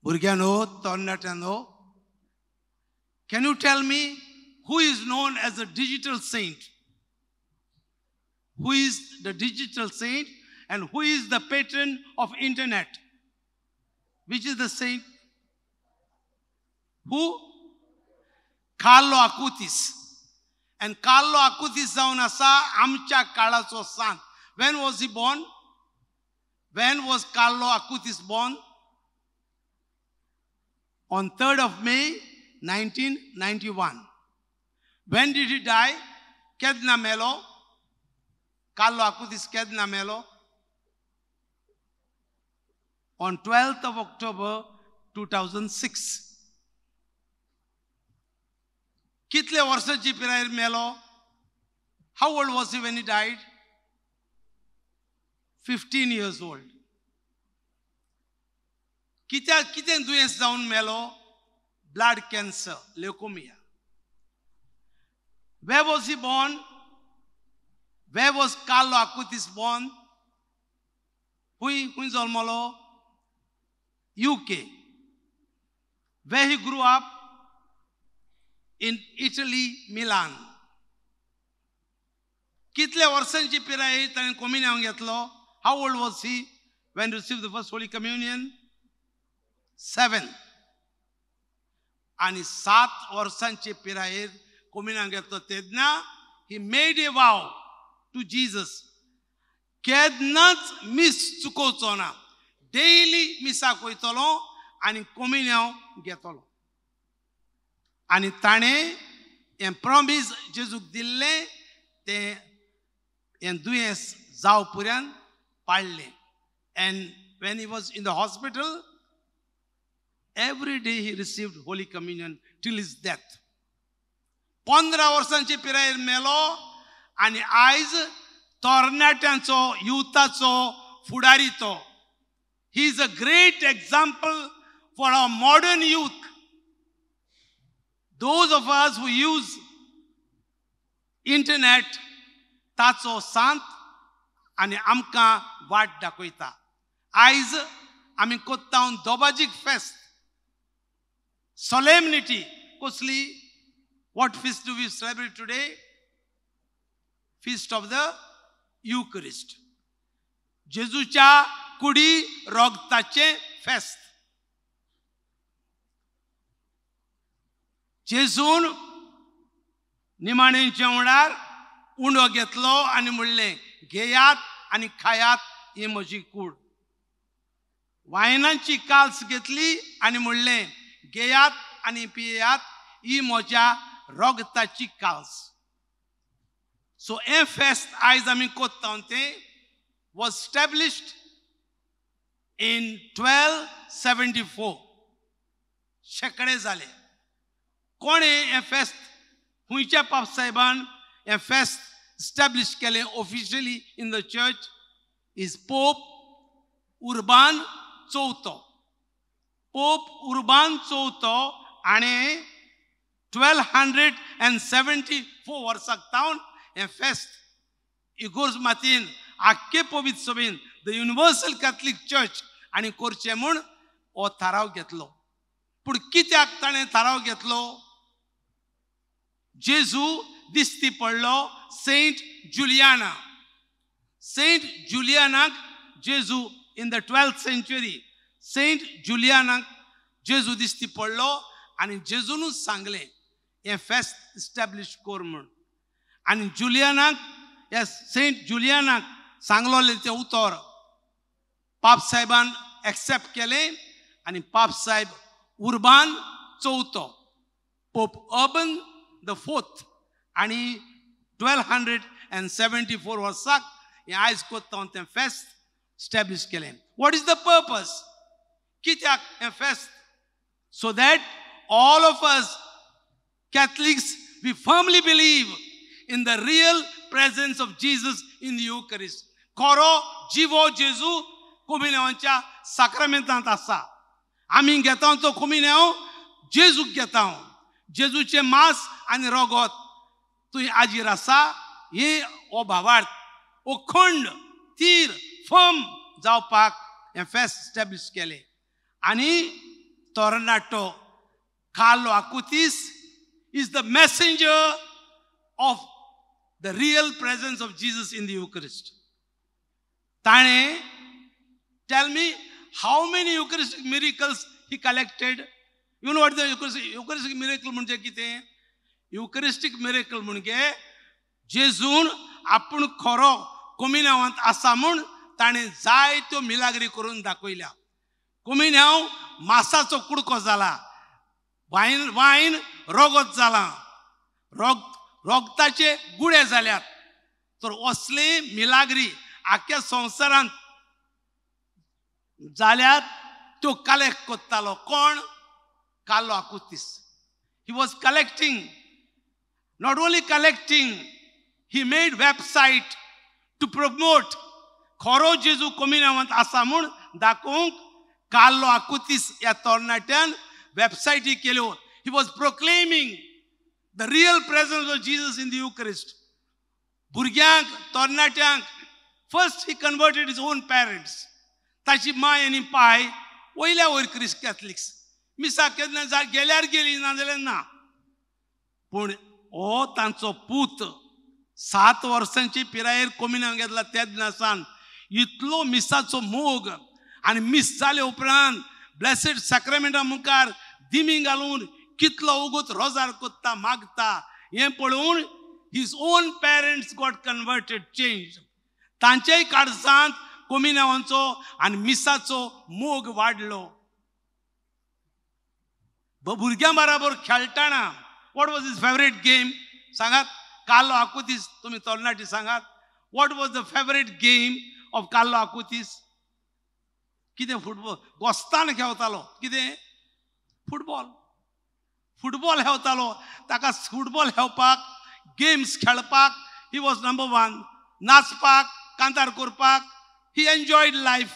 भुरग्यांनो, तरणाट्यांनो, can you tell me who is known as a digital saint? Who is the digital saint and who is the patron of internet? Which is the saint? Who? Carlo Acutis. And Carlo Acutis जावन आसा आमच्या काळाचो सांत. When was he born? When was Carlo Acutis born? On 3rd of May 1991. When did he die? केन्ना मेलो? Carlo Acutis केन्ना मेलो? On 12th of October 2006. कितले वर्सांची पिरायेर मेलो? How old was he when he died? 15 years old. कित्याक कितें दुयेंस जावन मेलो? Blood cancer, leukaemia. Where was he born? Where was Carlo Acutis born? खंय खंय जल्मलो? UK. Where he grew up? In Italy, Milan. कितले वर्सांची पिरायेर ताणें कोमिन्यांव घेतलो? How old was he when receive the first Holy Communion? 7. आनी 7 वर्सांचे पिरायेर कोमिन्यांव घेतलो तेन्ना he made a vow to Jesus, केन्नाच मीस चुकोवचो ना, डेली मिसाक वयतलो आनी कोमिन्यांव घेतलो. आनी ताणें हें प्रॉमीस जेजूक दिल्लें तें हें दुयेंस जाव पुऱ्यान पाळ्ळें. And when he was in the hospital, every day he received Holy Communion till his death. 15 वर्सांचे पिरायेर मेलो आनी आयज तरणाट्यांचो, युथाचो फुडारी तो. He is a great example for our modern youth. Those of us who use internet, ताचो सांत आनी आमकां वाट दाखयता. आयज आमी कोत्ता दोबाजीक फेस्त, सोलेमनिटी. कसली? What feast do we celebrate today? Feast of the Eucharist. जेजूच्या कुडी रोगताचें फेस्त. जेजून निमाणे जेवणार उंडो घेतलो आनी म्हणलें, घेयात आनी खायात, ही म्हजी कूड. वायनांची काल्स घेतली आनी म्हणलें, घेयात आनी पियात, ही म्हज्या रोगताची काल्स. सो हें फेस्त आयज आमी कोत्ता तें was established in 1274. शेंकडे जाले. कोणें हें फेस्त, खंयच्या पापसाहेबान हें फेस्त स्टॅब्लिश केलें officially in the church? Is Pope Urban चवथो. पोप उर्बान चवथो हाणें 1274 वर्साक तावन हें फेस्त इगोर्ज मातयेन आख्खे पवित्र सभेन, the universal Catholic church आनी करचें म्हूण हो थाराव घेतलो. पूण कित्याक ताणें थाराव घेतलो? जेजू दिस्ती पडलो सेंट जुलियाना. सेंट जुलियानाक जेजू in the 12th century Saint जुलियानाक जेजू दिस्ती पडलो आनी जेजूनूच सांगलें हें फेस्त इस्टॅब्लिश कर म्हूण. आनी जुलियानाक, ह्या सेंट जुलियानाक सांगलोलें तें उतर पापसाहेबान एक्सेप्ट केलें आनी पापसाहेब उर्बान चवथो, पोप अर्बन the fourth, आनी 1274 वर्साक हें आयज कोत्ता तें फेस्त स्टॅब्लिश केलें. What is the purpose? कित्याक हें फेस्त? So that all of us Catholics, we firmly believe in the real presence of Jesus in the Eucharist. खरो जिवो जेजू कोमिन्यांवाच्या साक्रामेंतांत आसा. आमी घेता तो कोमिन्यांव जेजूक घेता. जेजूचें मांस आनी रगत तुवें आजीर आसा. हे हो भावार्थ अखंड थीर फर्म जावपाक हें फेस्त स्टॅब्लिश केलें. आनी तरणाटो Carlo Acutis is the messenger of the real presence of Jesus in the Eucharist. ताणें, tell me how many Eucharistic miracles he collected. You know what the Eucharistic miracle म्हणजे कितें? युकरिस्टीक मिरेकल म्हणजे जेजून आपूण खरो कोमिनांवांत आसा म्हूण ताणें जायत्यो मिलाग्री करून दाखयल्या. कोमिन्यांव मासाचो कुडको जाला, वायन वायन रोगत जाला, रोगताचे गुळे जाल्यात. तर असले मिलाग्री आख्या संवसारांत जाल्यात त्यो कलेक्ट करतालो. कोण? Carlo Acutis. He was collecting. Not only collecting, he made website to promote खरो जेजू कोमिनांवांत आसा म्हूण दाखोवंक कार्लो आकुतीस ह्या तरणाट्यान वेबसायटी केल्यो. He was proclaiming the real presence of Jesus in the Eucharist. भुरग्यांक, तरणाट्यांक. First he converted his own parents. ताची माय आनी पाय वयल्या वयर क्रिस्ट कॅथलिक्स, मिसाक केन्ना गेल्यार गेली, ना जाल्यार ना. पूण हो तांचो पूत 7 वर्सांची पिरायेर कोमिनांव घेतला तेन्ना सावन इतलो मिसाचो मोग, आनी मीस जाले उपरांत ब्लेसेड साक्रामेंटा मुखार दिमी घालून कितलो उगत रोजार कोत्ता, मागता, हें पळोवन his own parents got converted, change. तांच्याय काळजांत कोमिनांवांचो आनी मिसाचो मोग वाडलो. भुरग्यां बराबर खेळटाना what was his favourite game सांगात. कार्लो आकुतीस, तुमी तरणाटी सांगात, what was the favourite game of Carlo Acutis? कितें? फुटबॉल. गोस्तान खेळतालो. कितें? फुटबॉल. फुटबॉल खेळतालो. ताका फुटबॉल खेळपाक, गेम्स खेळपाक he was number 1. नाचपाक, कांतार करपाक, he enjoyed life,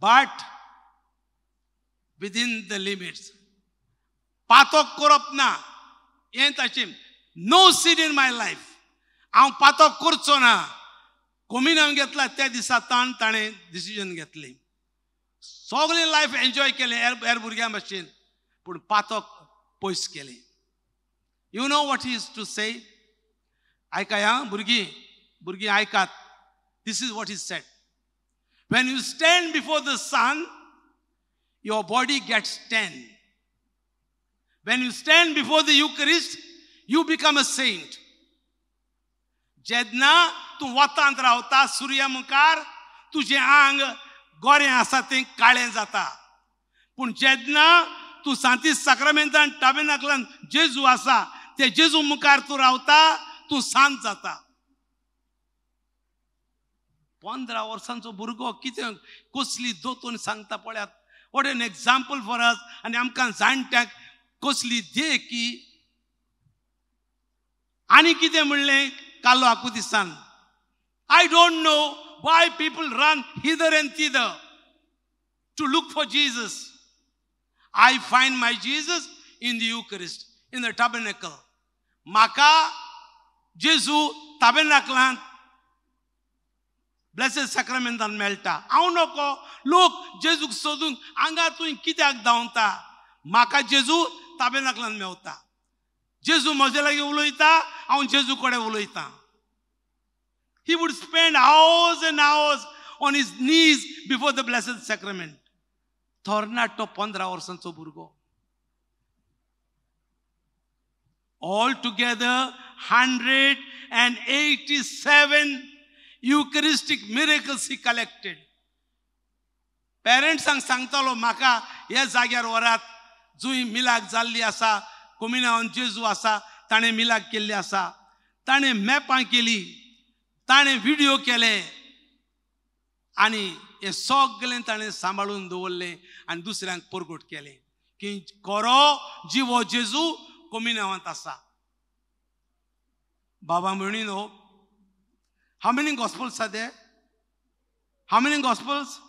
but within the limits. पातक करप ना हें ताचें. No sin in my life. हांव पातक करचो ना. कोमिनांव घेतला त्या दिसा ताण ताणें डिसिजन घेतलें. सगळें लायफ एन्जॉय केलें हेर भुरग्यां भाशेन, पूण पातक पयस केलें. You know what is to say? आयकाय आं भुरगीं, भुरगीं आयकात. This is what is said. When you stand before the sun, your body gets tan. When you stand before the Eucharist, you become a saint. जेन्ना तूं वतांत रावता सुर्या मुखार, तुजें आंग गोरें आसा तें काळें जाता. पूण जेन्ना तूं सांतीस साक्रामेंतान टाबेनाकलान जेजू आसा ते जेजू मुखार तूं रावता, तूं शांत जाता. 15 वर्सांचो भुरगो कितें कसली दोतोन सांगता पळयात. What an example for us. आनी आमकां जाणट्यांक कसली देख. आनी कितें म्हणलें Carlo आकुतीसान? I don't know why people run hither and thither to look for Jesus. I find my Jesus in the Eucharist, in the tabernacle. म्हाका जेजू ताबेनाकलांत ब्लेसेड साक्रामेंतान मेळटा. हांव नको लोक जेजूक सोदूंक हांगा थंय कित्याक धांवता? म्हाका जेजू ताबेनाकलान मेवता. जेजू म्हजे लागीं उलयता, हांव जेजू कडेन उलयतां. He would spend hours and hours on his knees before the Blessed Sacrament. तरणाटो 15 वर्सांचो भुरगो. All together 187 Eucharistic miracles he collected. पेरंट्सांक सांगतालो म्हाका ह्या जाग्यार व्हरात जंय मिलाग जाल्ली आसा, कोमिनांवान जेजू आसा, ताणें मिलाग केल्ली आसा. ताणें मॅपां केली, ताणें व्हिडियो केले आनी हें सगळें ताणें सांबाळून दवरलें आनी दुसऱ्यांक परगट केलें की खरो जिवो जेजू कोमिनांवांत आसा. बाबा म्हणिनो, How many gospels are there? How many gospels?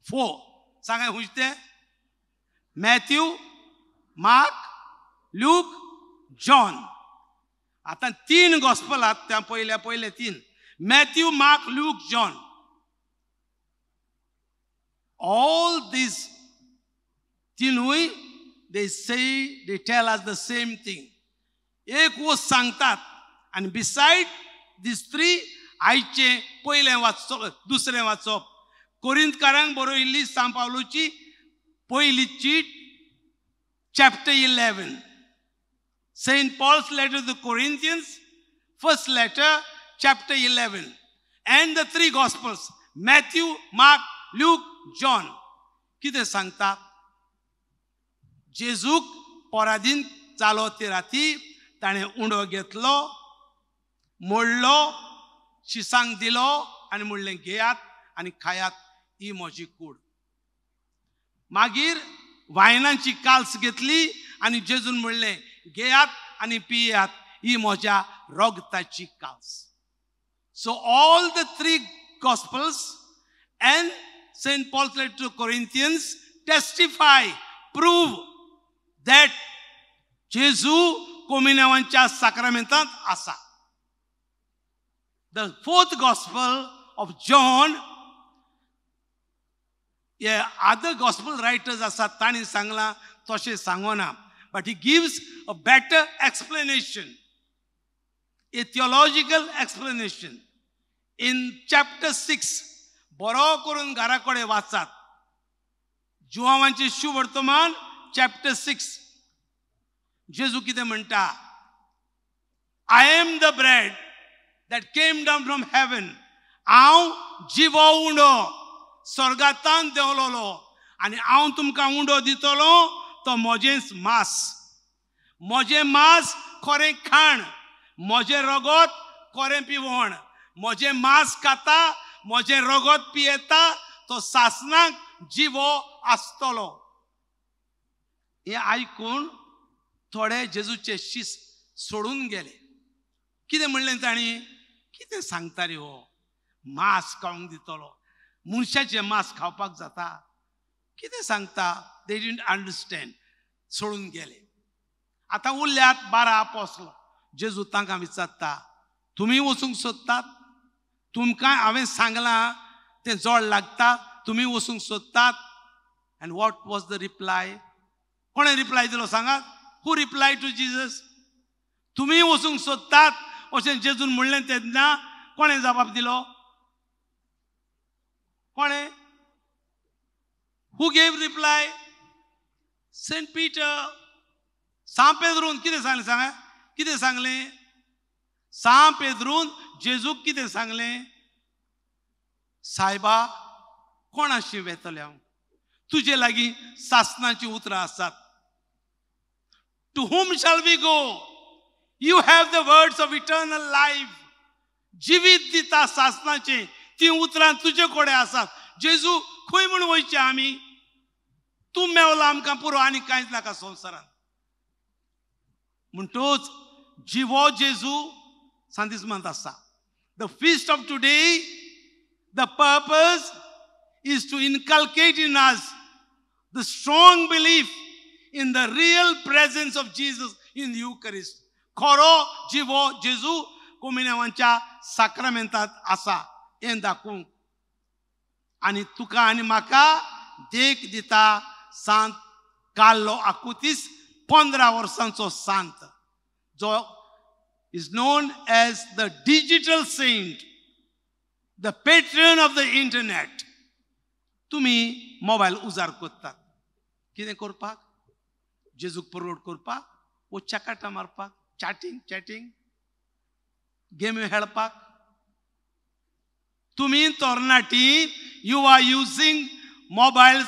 4. सांगा खंयचे ते? Matthew, mark, Luke, John. आतां 3 गॉस्पल आहात त्या पयल्या पयले 3. Matthew, Mark, Luke, John. All these तिनूय they say, they tell us the same thing. एक वस्त सांगतात. आनी बिसायड these three, आयचें पयलें वाचप, दुसरें वाचप, कोरिंतकारांक बरयल्ली सांत पावलूची पयली चीट, chapter 11. Saint Paul's letter to Corinthians, first letter, chapter 11. And the three Gospels, Matthew, Mark, Luke, John. कितें सांगता? जेजूक पराधीन जालो ते राती ताणें उंडो घेतलो, मोडलो, शिसांक दिलो आनी म्हणलें, घेयात आनी खायात, ही म्हजी कूड. मागीर वायनाची काल्स घेतली आनी जेजून म्हणलें, घेयात आनी पियात, ही म्हज्या रगताची calls. So all the three Gospels and Saint Paul's letter to Corinthians testify, prove that जेजू कोमिन्यांवाच्या साक्रामेंतांत आसा. The fourth Gospel of John, हे अदर गॉस्पल रायटर्स आसात तांणी सांगलां तशें सांगना, but he gives a better explanation, a theological explanation in chapter 6. बरो करून घरा कडेन वाचात जुवांवांचे शुवर्तमान चॅप्टर 6. जेजू कितें म्हणटा? I am the bread that came down from heaven. हांव जिवो उंडो स्वर्गांतान देंवलोलो आनी हांव तुमकां उंडो दितलो तो म्हजेंच मांस. म्हजें मांस खरें खाण, म्हजें रगत खरें पिवण. म्हजें मांस खाता, म्हजें रगत पियेता तो सासणाक जिवो आसतलो. हें आयकून थोडे जेजूचे शीस सोडून गेले. कितें म्हणलें तांणी? कितें सांगता रे हो, मांस खावंक दितलो, मनशाचें मांस खावपाक जाता, कितें सांगता? They didn't understand, सोडून गेले. आतां उरल्यात 12 आपोस्ल. जेजू तांकां विचारता, तुमी वचूंक सोदतात? तुमकां हांवें सांगलां तें जोड लागता, तुमी वचूंक सोदतात? And what was the reply? कोणें रिप्लाय दिलो सांगात? Who reply to Jesus? तुमी वचूंक सोदतात अशें जेजून म्हणलें तेन्ना कोणें जबाब दिलो? कोणें? Who gave reply? Saint Peter. सांत पेद्रून कितें सांगलें सांगा? कितें सांगलें सांत पेद्रून जेजूक? कितें सांगलें? सायबा, कोणाशी वेतलें हांव? तुजे लागीं सासणाचीं उतरां आसात. To whom shall we go? You have the words of eternal life. जिवीत दिता सासणाचें, तीं उतरां तुजे कडेन आसात. जेजू, खंय म्हूण वयचें आमी? तूं मेवला आमकां पुरो, आनी कांयच नाका संवसारांत. म्हणटूच जिवो जेजू सांतिस्मांत आसा. The feast of today, the purpose is to inculcate in us the strong belief in the real presence of Jesus in the Eucharist. खरो जिवो जेजू कोमिन्यांवाच्या साक्रामेंतांत आसा हें दाखोवंक आनी तुका आनी म्हाका देख दिता सांत कार्लो आकुतीस, 15 वर्सांचो सांत, जो is known as the digital saint, the patron of the internet. तुमी मोबायल उजार करतात कितें करपाक? जेजूक परवड करपाक वो चकाटां मारपाक, चॅटिंग चॅटिंग गेमी खेळपाक? तुमी तरणाटी, you are using mobile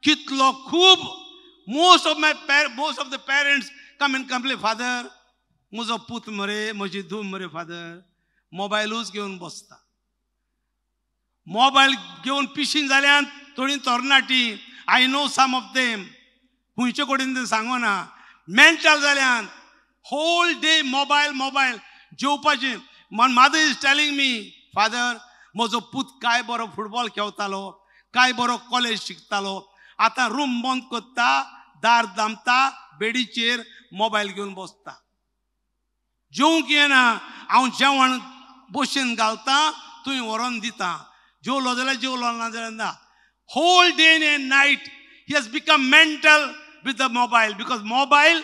कितलो खूब. Most of the parents come and complain, Father, म्हजो पूत मरे, म्हजी धूव मरे फादर, मोबायलूच घेवन बसता. मोबायल घेवन पिशीं जाल्यान थोडीं तरणाटी. I know some of them, खंयचे कडेन तें सांगना. मेंटल जाल्यान, whole day mobile mobile. जेवपाचें. Mother is telling me, Father, म्हजो पूत काय बरो फुटबॉल खेळटालो, काय बरो कॉलेज शिकतालो, आतां रूम बंद करता, दार दामता, बेडीचेर मोबायल घेवन बसता, जेवंक येना. हांव जेवण बशेन घालता, तुवें व्हरोन दिता, जेवलो जाल्यार जेवलो, ना जाल्यार ना. Whole day and night He has become mental with the mobile, because mobile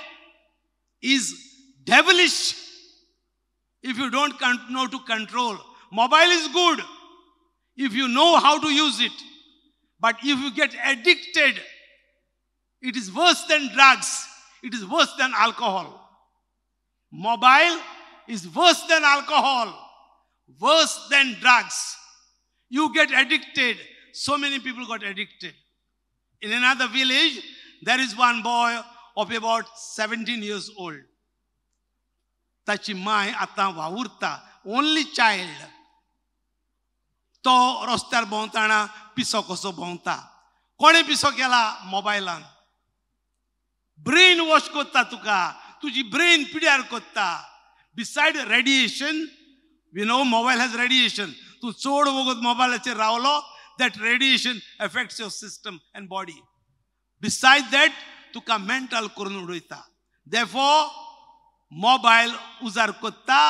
is devilish if you don't know to control. Mobile is good if you know how to use it. But if you get addicted, it is worse than drugs. It is worse than alcohol. Mobile is worse than alcohol, worse than drugs. You get addicted. So many people got addicted. In another village, there is one boy of about 17 years old. ताची my आतां वावुरता, only child. तो रस्त्यार भोंवतना पिसो कसो भोंवता. कोणें पिसो केला? मोबायलान. ब्रेन वॉश करता तुका, तुजी ब्रेन पिड्यार करता. Beside radiation, we know mobile has radiation. तूं चड वगत मोबायलाचेर रावलो, that radiation affects your system and body. Beside that, तुका मेंटल करून उडयता. Therefore, mobile उजार करता,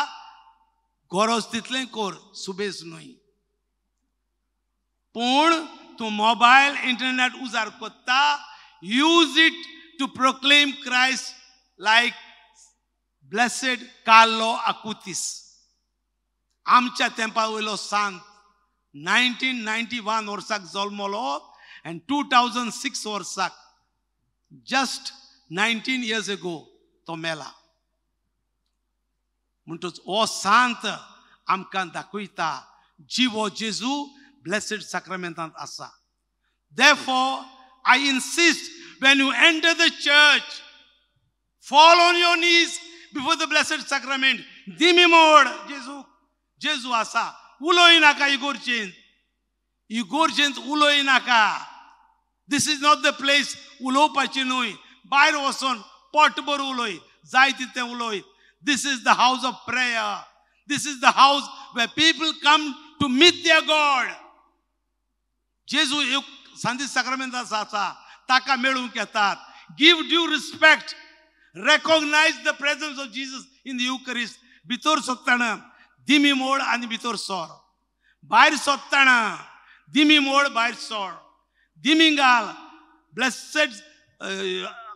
गरज तितलें कर, सुबेज न्हय. पूण तूं मोबायल इंटरनेट उजार करता, use it to proclaim Christ like blessed Carlo Acutis. आमच्या तेंपा वयलो सांत 1991 वर्साक जल्मलो आनी 2006 वर्साक, जस्ट 19 इयर्स एगो तो मेला. म्हणटच हो सांत आमकां दाखयता जिवो जेजू ब्लेसेड साक्रामेंतांत आसा. Therefore, I insist, when you enter the church, fall on your knees before the Blessed Sacrament. दिमी मोड जेजू, जेजू आसा. उलोय नाका इगोर्जेंत, इगोर्जेंत उलोय नाका. This is not the place उलोवपाची न्हय. भायर वचोन पोटभर उलोय, जाय तितलें उलोय. This is the house of prayer. This is the house where people come to meet their God. जेजू एक सांती साक्रामेंत आसा, ताका मेळूंक येतात. Give due respect. Recognize the presence of Jesus in the Eucharist. भितर सोदतना दिमी मोड आनी भितर सोर. भायर सोदतना दिमी मोड भायर सोर. दिमी घाल. Blessed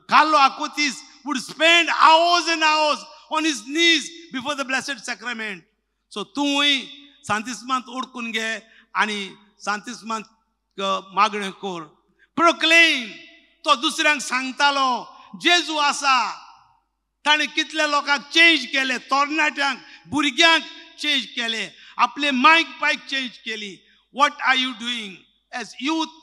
Carlo Acutis would spend hours and hours on his knees before the Blessed Sacrament. So तूंय सांतिस्मांत ओडकून घे आनी सांतिस्मांत मागणें कर. प्रोक्लेम. तो दुसऱ्यांक सांगतालो जेजू आसा. ताणें कितल्या लोकांक चेंज केले, तरणाट्यांक, भुरग्यांक चेंज केले, आपले मायक पायक चेंज केली. What are you doing as youth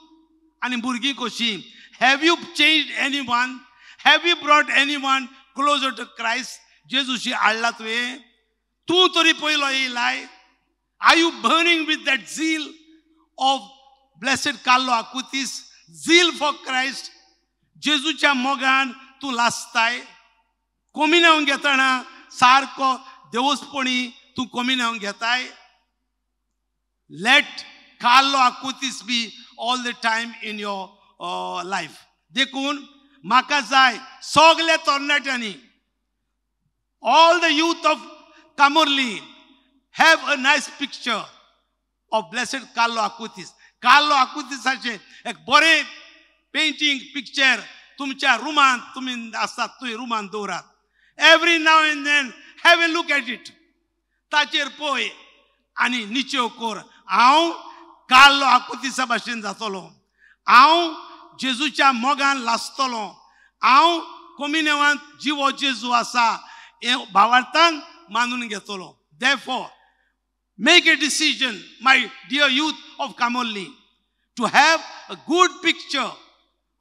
आनी भुरगीं कशीं? Have you change anyone? Have you brought anyone closer to Christ? जेजूशी हाडला तुवें? तूं तरी पयलो येयलाय? Are you burning with that zeal of blessed Carlo Acutis, zeal for Christ? जेजूच्या मोगान तूं लासताय? कोमिनांव घेतना सारको देवस्पणी तूं कोमिनांव घेताय? Let Carlo Acutis be all the time in your life. देखून म्हाका जाय सगल्या तरणाट्यांनी, all the youth of Camorlim, have a nice picture of blessed Carlo Acutis. Carlo आकुतीसाचें एक बरें पेंटींग पिक्चर तुमच्या रुमांत, तुमी आसात थंय रुमांत दवरात. Every now and then have a look at it. ताचेर पळय आनी निचेव कर, हांव कार्लो आकुतीसा भाशेन जातलो, हांव जेजूच्या मोगान लासतलो, हांव कोमिनेवांत जिवो जेजू आसा हें भावार्थान मानून घेतलो. Therefore, make a decision, my dear youth of Camorlim, to have a good picture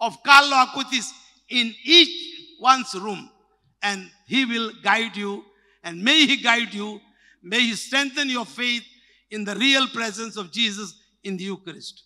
of Carlo Acutis in each one's room, and he will guide you, and may he guide you, may he strengthen your faith in the real presence of Jesus in the Eucharist.